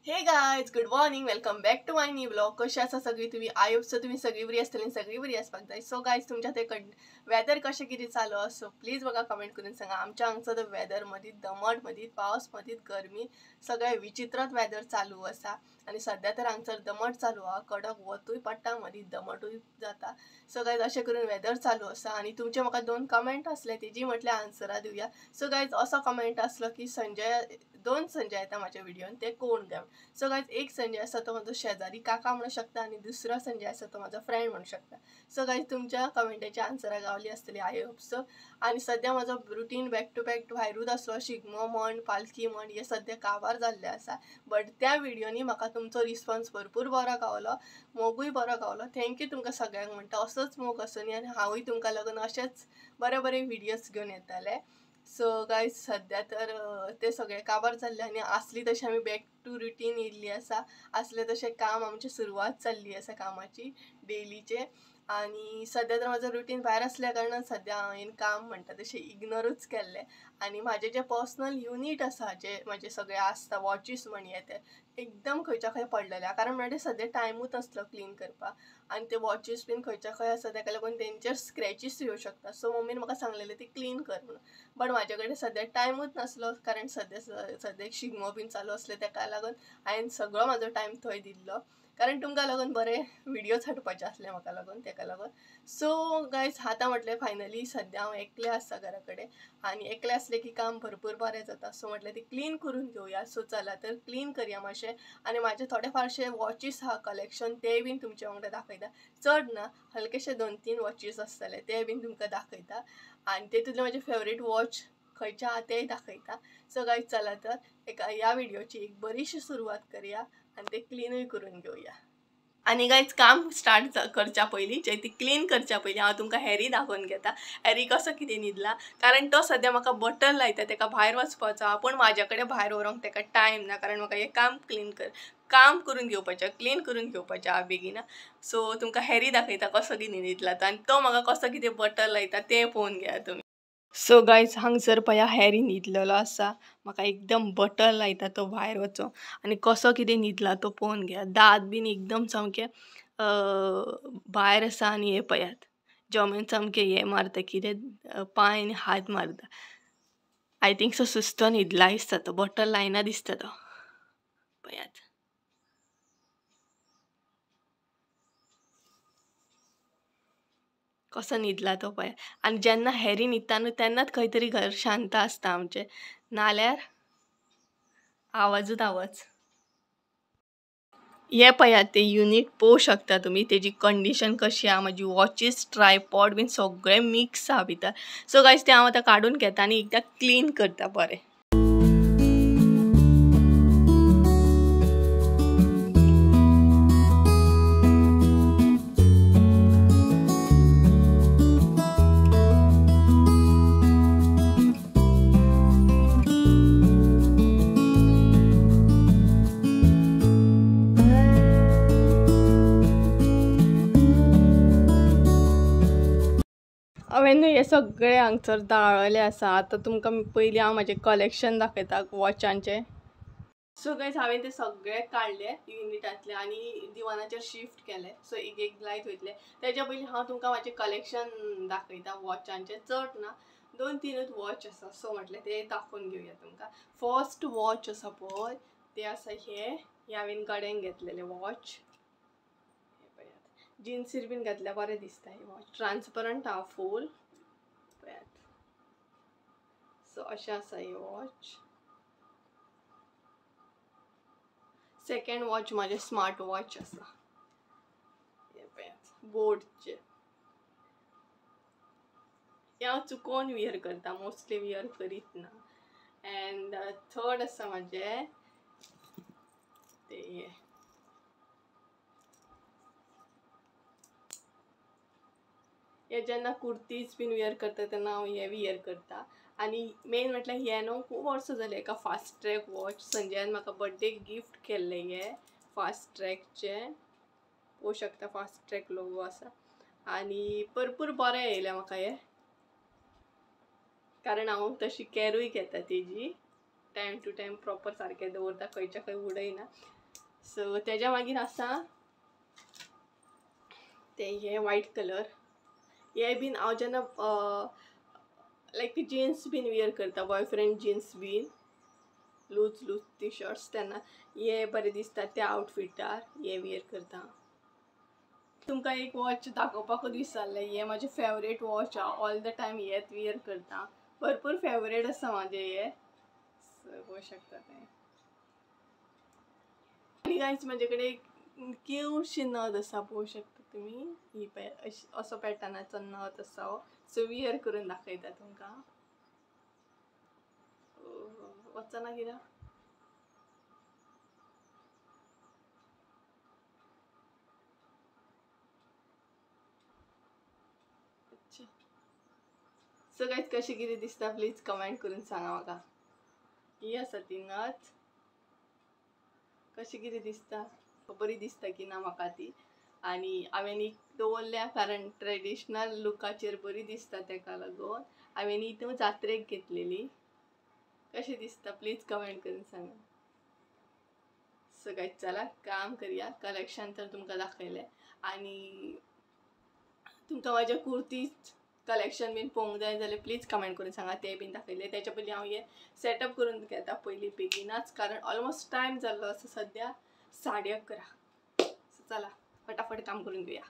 Hey guys, good morning, welcome back to my new blog. कशी आसा सगळी तुम्ही? I hope so तुम्ही सगळी बरी आसतली, सगळी बरी आसपाक जाय. सो गायज, तुमच्या ते वेदर कशें कितें चालू आसा प्लीज म्हाका कमेंट करून सांगा. आमच्या हांगचो तो वेदर मदीं दमट, मदीं पावस, मदीं गरमी, सगळें विचित्रच वेदर चालू आसा. आनी सद्या तर हांगसर दमट चालू आहा, कडक वतूय पडटा, मदीं दमटूय जाता. सो गायज, अशें करून वेदर चालू आसा. आनी तुमचे म्हाका दोन कमेंट आसले तेजी म्हटल्यार आन्सरां दिवया. सो गायज, असो कमेंट आसलो की संजय, दोन संजय येता म्हाज्या व्हिडियोन, ते कोण काय? सो गायज, एक संजय आसा तो म्हजो शेजारी काका म्हणू शकता आनी दुसरो संजय आसा तो म्हजो फ्रेंड म्हणू शकता. सो गायज, तुमच्या कमेंटाच्या आन्सरां गावली आसतली, I hope so. आनी सद्या म्हजो रुटीन बॅक टू बॅक भायरूच आसलो, शिगमो म्हण, पालखी म्हण, हे सद्या काबार जाल्लें आसा. बट त्या व्हिडियोनी म्हाका तुमचो रिस्पॉन्स भरपूर बरो गावलो, मोगूय बरो गावलो. Thank you तुमकां सगळ्यांक म्हणटा. असोच मोग आसूनी आनी हांवूय तुमकां लागून अशेंच बरे बरे व्हिडियोज घेवन येताले. सो गायज, सद्या तर ते सगळे काबार जाल्ले आनी आसली तशें आमी बॅक टू रुटीन येयल्ली आसा. आसलें तशें काम आमचें सुरवात जाल्ली आसा कामाची डेलीचे. आनी सद्या तर म्हाजो रुटीन भायर आसल्या कारणान सद्या हांवें काम म्हणटा तशें इग्नोरूच केल्लें. आनी म्हाजें जें पर्सनल युनीट आसा, जे म्हाजे सगळे आसता वॉचीस म्हणया, ते एकदम खंयच्या खंय पडलेले, कारण म्हळ्यार सद्या टायमूच नासलो क्लीन करपाक. आनी ते वॉचीस बीन खंयच्या खंय आसा तेका लागून तेंचेर स्क्रॅचीस येवं शकता. सो मम्मीन म्हाका सांगलेलें ती क्लीन कर म्हणून, बट म्हाजे कडेन सद्या टायमूच नासलो, कारण सद्याक शिगमो बीन चालू आसले, तेका लागून हांवें सगळो म्हाजो टायम थंय दिल्लो, कारण तुमकां लागून बरे व्हिडियोज हाडपाचे आसले म्हाका लागून, तेका लागून. सो गायज, आतां म्हटलें फायनली सद्या हांव एकलें आसा घरा कडेन आनी एकलें आसलें की काम भरपूर बरें जाता. सो म्हटलें ती क्लीन करून घेवया. सो चला तर क्लीन करया मातशें. आनी म्हाजे थोडे फारशे वॉचीस आहा कलेक्शन, ते बीन तुमच्या वांगडा दाखयता. चड ना, हलकेशे 2-3 वॉचीस आसतले, ते बीन तुमकां दाखयता. आनी तेतूंतले म्हाजे फेवरेट वॉच खंयचे आहा तेय दाखयता. सो गायज, चला तर एका ह्या व्हिडियोची एक बरीशी सुरवात करया आनी ते क्लिनूय करून घेवया. आनी गायज, काम स्टार्ट करच्या पयलीं, जे ती क्लीन करच्या पयलीं हांव तुमकां हॅरी दाखोवन घेता. हॅरी कसो कितें न्हिदला, कारण तो सद्या म्हाका बटन लायता, तेका भायर वचपाचो आहा, पूण म्हाज्या कडेन भायर व्हरूंक तेका टायम ना, कारण म्हाका हें काम क्लीन काम करून घेवपाचें, क्लीन करून घेवपाचें आहा बेगीन. सो तुमकां हॅरी दाखयता कसो कितें न्हिदला तो आनी तो म्हाका कसो कितें बटन लायता तें पळोवन घेया तुमी. सो गायज, हांगसर पळया हॅरी न्हिदलेलो आसा, म्हाका एकदम बटर लायता तो भायर वचो. आनी कसो कितें न्हिदला तो पळोवन घेया. दांत बीन एकदम सामके भायर आसा. आनी हे पळयात जमेन सामकें हें मारता, कितें पांय आनी हात मारता. I think so सुस्तो न्हिदला दिसता तो, बटर लायना दिसता तो, पळयात. कसो न्हिदला तो पळय. आनी जेन्ना हॅरी न्हिदता न्हू तेन्नाच खंय तरी घर शांत आसता आमचें, नाल्यार आवाजूच आवाज. हे पळयात ते युनीट पळोवंक शकता तुमी, तेजी कंडिशन कशी आहा. म्हाजी वॉचीस, ट्रायपॉड बीन सगळें मिक्स आहा भितर. सो गायज, तें हांव आतां काडून घेता आनी एकदां क्लीन करता बरें. हांवें न्हू हें सगळें हांगसर दाळलेलें आसा. आतां तुमकां पयलीं हांव म्हाजें कलेक्शन दाखयता वॉचांचें. सो गायज, हांवें तें सगळें काडलें युनिटांतलें आनी दिवानाचेर शिफ्ट केलें. सो एक एक लायत वयतलें. तेज्या पयलीं हांव तुमकां म्हाजें कलेक्शन दाखयता वॉचांचें. चड ना, 2-3 वॉच आसा. सो म्हटलें तें दाखोवन घेवया तुमकां. फर्स्ट वॉच आसा पळय, तें आसा हें, हें हांवें गड्यांक घेतलेलें वॉच. हें पळयात, जिन्सीर बीन घातल्यार बरें दिसता हें वॉच, ट्रान्सपरंट आहा फूल, पळयात. सो अशें आसा हें वॉच. सेकंड वॉच म्हाजें स्मार्ट वॉच आसा, हें पळयात, बोटचें. हें हांव चुकोन वियर करता, मोस्टली वियर करीत ना. एंड थर्ड आसा म्हाजें तें हें. हे जेन्ना कुर्तीज बीन वियर करता तेन्ना हांव हें वियर करता. आनी मेन म्हटल्यार हें न्हू खूब वर्सां जालीं एका फास्ट ट्रॅक वॉच संजयान म्हाका बड्डेक गिफ्ट केल्लें. हें फास्ट ट्रॅकचें पळोवंक शकता, फास्ट ट्रॅक लोगो आसा आनी भरपूर बरें येयलें म्हाका हें, कारण हांव तशी कॅरूय घेता तेजी. टायम टू टायम प्रॉपर सारकें दवरता, खंयच्या खंय उडयना. सो तेज्या मागीर आसा ते हे वायट कलर. हे बीन हांव जेन्ना लायक जिन्स बीन वियर करता, बॉयफ्रेंड जिन्स बीन लूज लूज टी शर्ट्स, तेन्ना हे बरें दिसता त्या आवटफिटार हे वियर करता. तुमकां एक वॉच दाखोवपाकूच विसरलें. हे म्हाजें फेवरेट वॉच आहा, ऑल the time हेच वियर करता. भरपूर फेवरेट आसा म्हाजें हे, पळोवंक शकता तें. आनी गायज म्हाजे कडेन एक क्यूटशी नथ आसा, पळोवंक शकता तुमी. ही पळय असो पॅटर्नाचो नथ आसा हो. सो वियर करून दाखयता तुमकां. वचना कित्याक? अच्छा. सो गायज कशी कितें दिसता प्लीज कमेंट करून सांगा म्हाका. ही आसा ती नथ, कशी कितें दिसता, बरी दिसता की ना म्हाका ती. आनी हांवें एक दवरल्या कारण ट्रेडिशनल लुकाचेर बरी दिसता, तेका लागून हांवें ही जात्रेक घेतलेली. कशी दिसता प्लीज कमेंट करून सांगा. सो गायज चला काम करया. कलेक्शन तर तुमकां दाखयलें आनी तुमकां म्हाज्या कुर्ती कलेक्शन बीन पळोवंक जाय जाल्यार प्लीज कमेंट करून सांगा, तें बीन दाखयलें. तेच्या पयलीं हांव हें सेटअप करून घेता पयलीं बेगिनाच, कारण ऑलमोस्ट टायम जाल्लो आसा सद्या 11:30. सो चला फटाफट काम करून घेवया.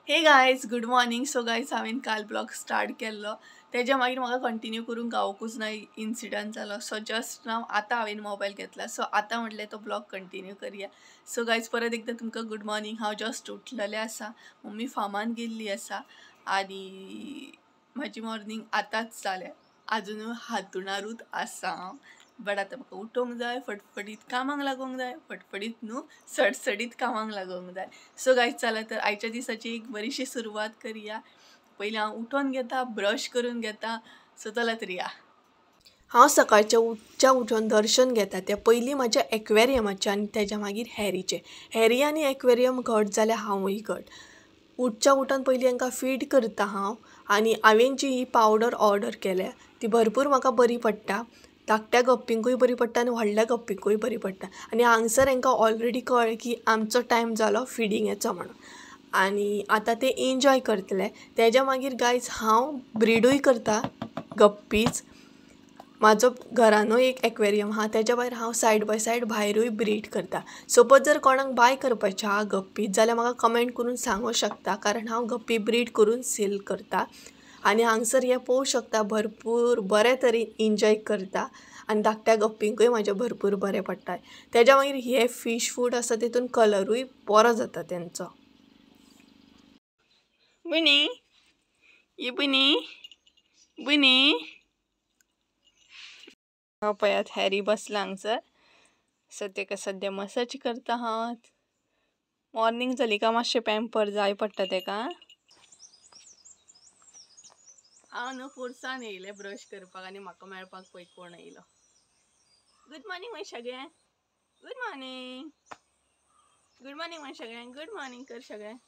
Hey guys, good morning. So guys हांवें काल ब्लॉग स्टार्ट केल्लो, तेज्या मागीर म्हाका कंटिन्यू करूंक गावकूच ना, इन्सिडंट जालो. सो जस्ट नाव आतां हांवें मोबायल घेतला, सो आतां म्हटलें तो ब्लॉग कंटिन्यू करया. सो गायज परत एकदां तुमकां गुड मॉर्निंग. हांव जस्ट उठलेलें आसा, मम्मी फार्मान गेल्ली आसा आनी म्हाजी मॉर्निंग आतांच जाल्या, आजुनूय हांतुणारूच आसा हांव. बट आतां म्हाका उठोवंक जाय, फटफटीत कामाक लागोंक जाय, फटफटीत न्हू सडसडीत कामाक लागोंक जाय. सो गायज चला तर आयच्या दिसाची एक बरीशी सुरवात करया. पयलीं हांव उठोन घेता, ब्रश करून घेता. सो चला तर या. हांव सकाळच्या उठच्या उठोन दर्शन घेता तें पयलीं म्हाज्या एक्वेरियमाचें आनी तेज्या मागीर हॅरीचें. हॅरी आनी एक्वेरियम घट जाल्यार हांवूय घट. उठच्या उठोन पयलीं हांकां फीड करता हांव. आनी हांवें जी ही पावडर ऑर्डर केल्या ती भरपूर म्हाका बरी पडटा, धाकट्या गप्पींकूय बरी पडटा आनी व्हडल्या गप्पींकूय बरी पडटा. आनी हांगसर हांकां ऑलरेडी कळ्ळें की आमचो टायम जालो फिडिंगाचो म्हणून, आनी आतां ते एन्जॉय करतले. तेज्या मागीर गायज हांव ब्रिडूय करता गप्पीच. म्हाजो घरानूय एक एक्वेरियम आहा, तेज्या भायर हांव सायड बाय सायड भायरूय ब्रीड करता. सपोज जर कोणाक बाय करपाचें आहा गप्पी जाल्यार म्हाका कमेंट करून सांगूं शकता, कारण हांव गप्पी ब्रीड करून सेल करता. आनी हांगसर हें पळोवंक शकता भरपूर बरे तरेन एन्जॉय करता आनी धाकट्या गप्पींकूय म्हाज्या भरपूर बरें पडटा. तेज्या मागीर हे फीश फूड आसा तितून कलरूय बरो जाता तेंचो. बुनी ये बुनी बुनी, हो पळयात हॅरी बसला हांगसर. सो तेका सद्या मसाज करता हांव. मॉर्निंग जाली काय मातशें पॅम्पर जाय पडटा तेका. हांव न्हू फोर्सान येयलें ब्रश करपाक आनी म्हाका मेळपाक पळय कोण येयलो. गुड मॉर्निंग म्हण सगळ्यांक, गुड मॉर्निंग, गुड मॉर्निंग म्हण सगळ्यांक, गुड मॉर्निंग कर सगळ्यांक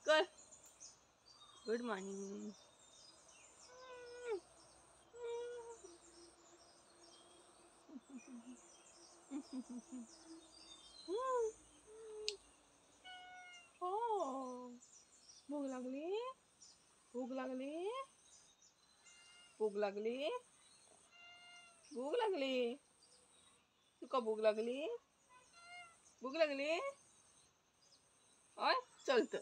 कर गुड मॉर्निंग. हो, भूक लागली, भूक लागली, भूक लागली, भूक लागली तुका, भूक लागली, भूक लागली. हय चल तर.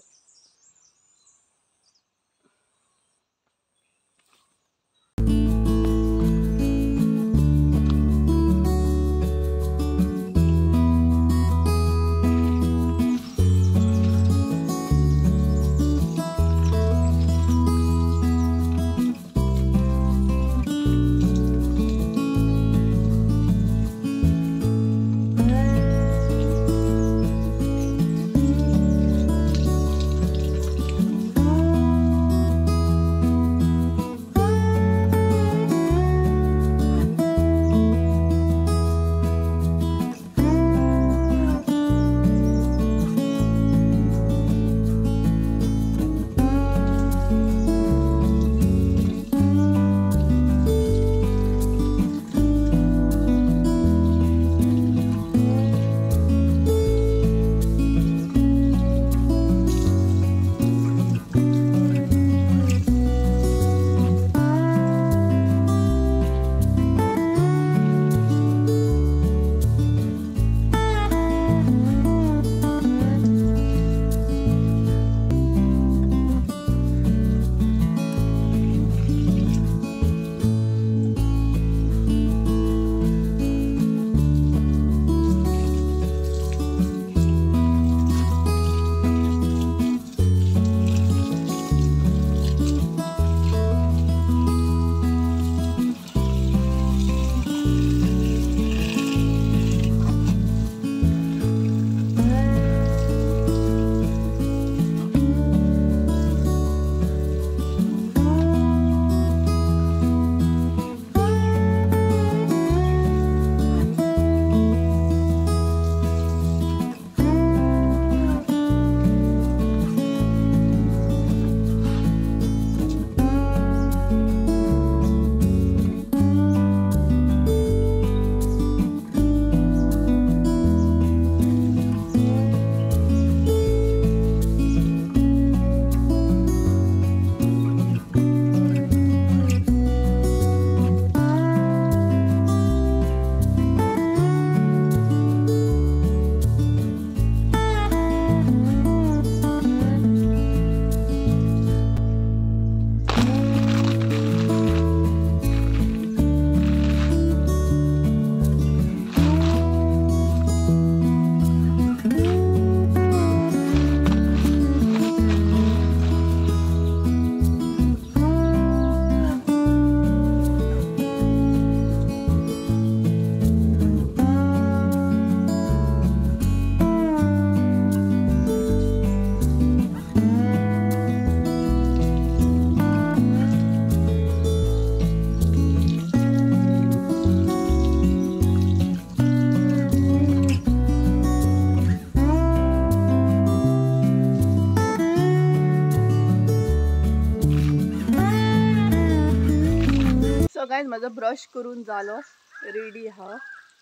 गायज म्हाजो ब्रश करून जालो, रेडी आहा.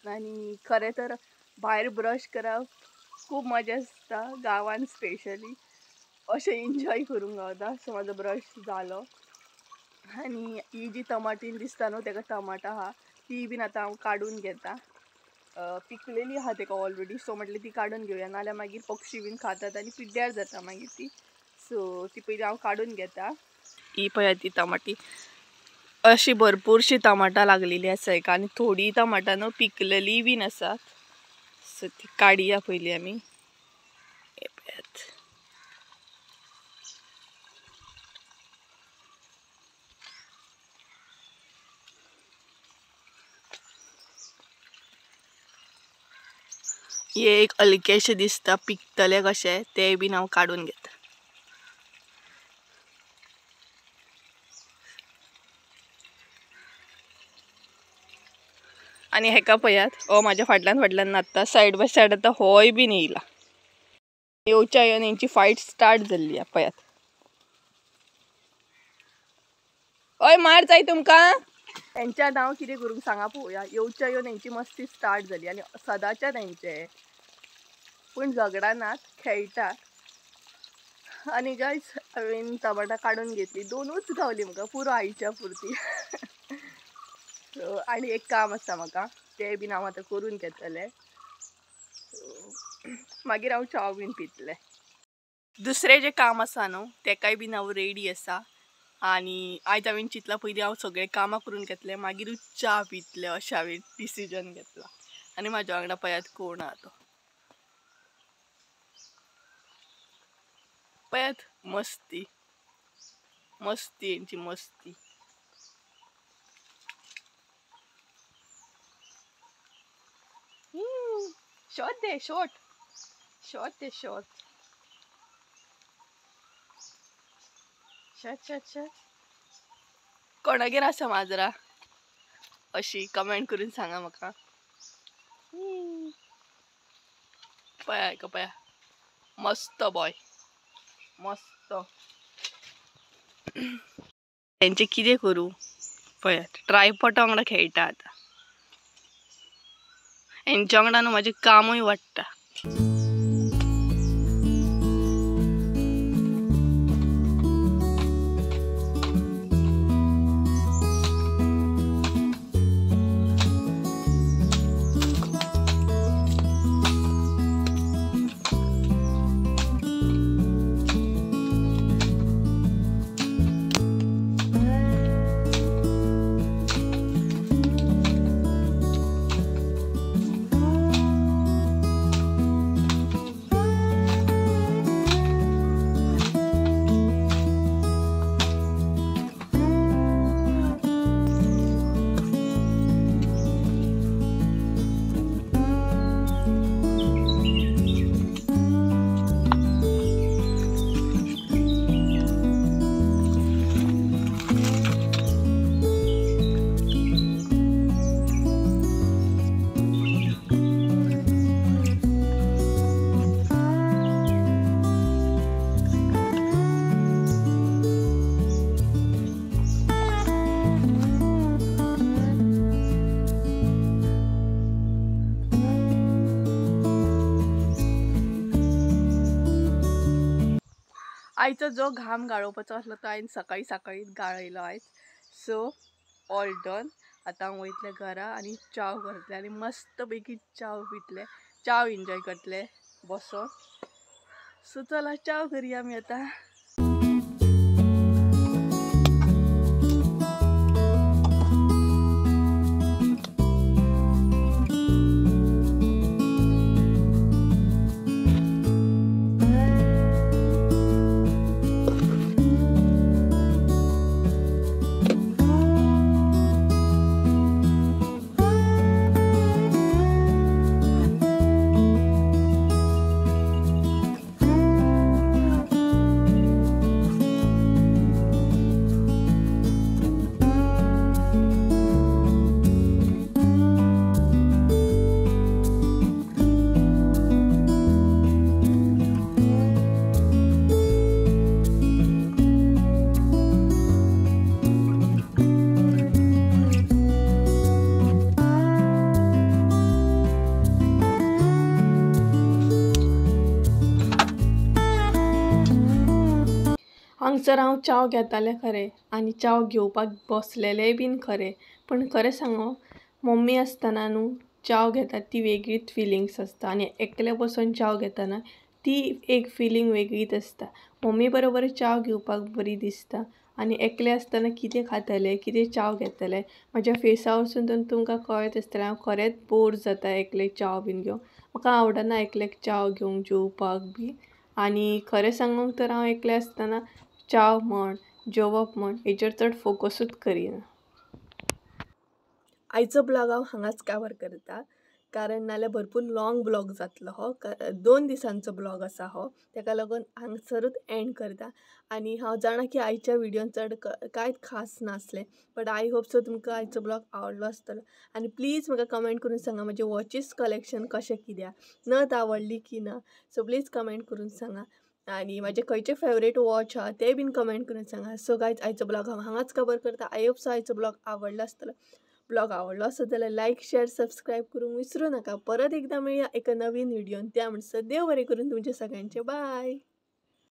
आनी खरें तर भायर ब्रश करप खूब मजा आसता गांवान स्पेशली, अशें एन्जॉय करूंक गावता. सो म्हाजो ब्रश जालो. आनी ही जी टमाटीन दिसता न्हू तेका टमाटां आहा ती बीन आतां हांव काडून घेता. पिकलेली आहा तेका ऑलरेडी, सो म्हटलें ती काडून घेवया, नाल्यार मागीर पक्षी बीन खातात आनी पिड्ड्यार जाता मागीर ती. सो ती पयलीं हांव काडून घेता. ही पळय ती टमाटी अशी भरपूरशी टमाटां लागलेली आसा हेका, आनी थोडी टमाटां न्हू पिकलेली बीन आसात. सो ती काडया पयलीं आमी. हे पळयात हे एक हलकेशें दिसता पिकतले कशें, ते बीन हांव काडून घेता. आनी हेका पळयात हो म्हाज्या फाटल्यान फाटल्यान नाचता सायड बाय सायड. आतां होय बीन येयला, येवच्या येवन हेंची फायट स्टार्ट जाल्ली पळयात. हय मार जाय तुमकां. हेंच्यात हांव कितें करूंक सांगा पळोवया. येवच्या येवन हेंची मस्ती स्टार्ट जाली आनी सदांच्याच हेंचें, पूण झगडानात, खेळटात. आनी गायज हांवें टमाटां काडून घेतली, दोनूच गावली म्हाका, पुरो आयच्या पुरती. सो आनी एक काम आसा म्हाका, तें बीन हांव आतां करून घेतलें. सो मागीर हांव च्याव बीन पितलें. दुसरें जें काम आसा न्हू तेकाय बीन हांव रेडी आसा. आनी आयज हांवें चिंतलां पयलीं हांव सगळें कामां करून घेतलें मागीरूच च्या पितलें, अशें हांवें डिसिजन घेतलां. आनी म्हाज्या वांगडा पळयात कोण आहा तो, पळयात मस्ती मस्ती हेंची मस्ती. शॉट दे, शॉट शॉट दे, शॉट शॉट शॉट शॉट. कोणागेर आसा माजरां अशी कमेंट करून सांगा म्हाका. पळया हेका पळया, मस्त बॉय मस्त. तेंचें कितें करूं पळयात, ट्रायपॉटा वांगडा खेळटा आतां. हेंच्या वांगडा न्हू म्हाजें कामूय वाडटा. आयचो जो घाम गाळोवपाचो आसलो तो हांवें सकाळी सकाळीच गाळयलो आयज. So all done. आतां हांव वयतलें घरा आनी च्याव करतलें आनी मस्त पैकी च्याव पितलें, च्याव एन्जॉय करतलें बसोन. सो चला च्याव करया आमी आतां. हांगसर हांव च्याव घेतालें खरें आनी च्याव घेवपाक बसलेलेंय बीन खरें, पूण खरें सांगो मम्मी आसतना न्हू च्याव घेतात ती वेगळीच फिलिंग्स आसता आनी एकलें बसून च्याव घेतना ती एक फिलींग वेगळीच आसता। मम्मी बरोबर च्याव घेवपाक बरी दिसता आनी एकलें आसतना कितें खातलें कितें च्याव घेतलें। म्हज्या फेसा वरसून तुमकां कळत आसतलें हांव खरेंच बोर जाता एकलें च्याव बीन घेवन, म्हाका आवडना एकल्याक च्याव घेवंक जेवपाक बी। आनी खरें सांगूंक तर हांव एकलें आसतना च्याव म्हण जेवप म्हण हेचेर चड फोकसूच करिना। आयचो ब्लॉग हांव हांगाच कवर करता, कारण नाल्यार भरपूर लॉंग ब्लॉग जातलो हो, 2 दिसांचो ब्लॉग आसा हो, तेका लागून हांगसरूच एंड करता। आनी हांव जाणा की आयच्या व्हिडियोन चड कांयच खास नासलें, बट I hope so तुमकां आयचो ब्लॉग आवडलो आसतलो। आनी प्लीज म्हाका कमेंट करून सांगा म्हजें वॉचीस कलेक्शन कशें कित्याक, नथ आवडली की ना, सो प्लीज कमेंट करून सांगा। आनी म्हाजे खंयचे फेवरेट वॉच आहा ते बीन कमेंट करून सांगा। सो गायज आयचो ब्लॉग हांव हांगाच कवर करता। I hope so आयचो ब्लॉग आवडलो आसतलो। ब्लॉग आवडलो आसत जाल्यार लायक शेअर सबस्क्रायब करूंक विसरूं नाका। परत एकदां मेळया एका नवीन व्हिडियोन, त्या म्हणसर देव बरें करून तुमचें सगळ्यांचें, बाय।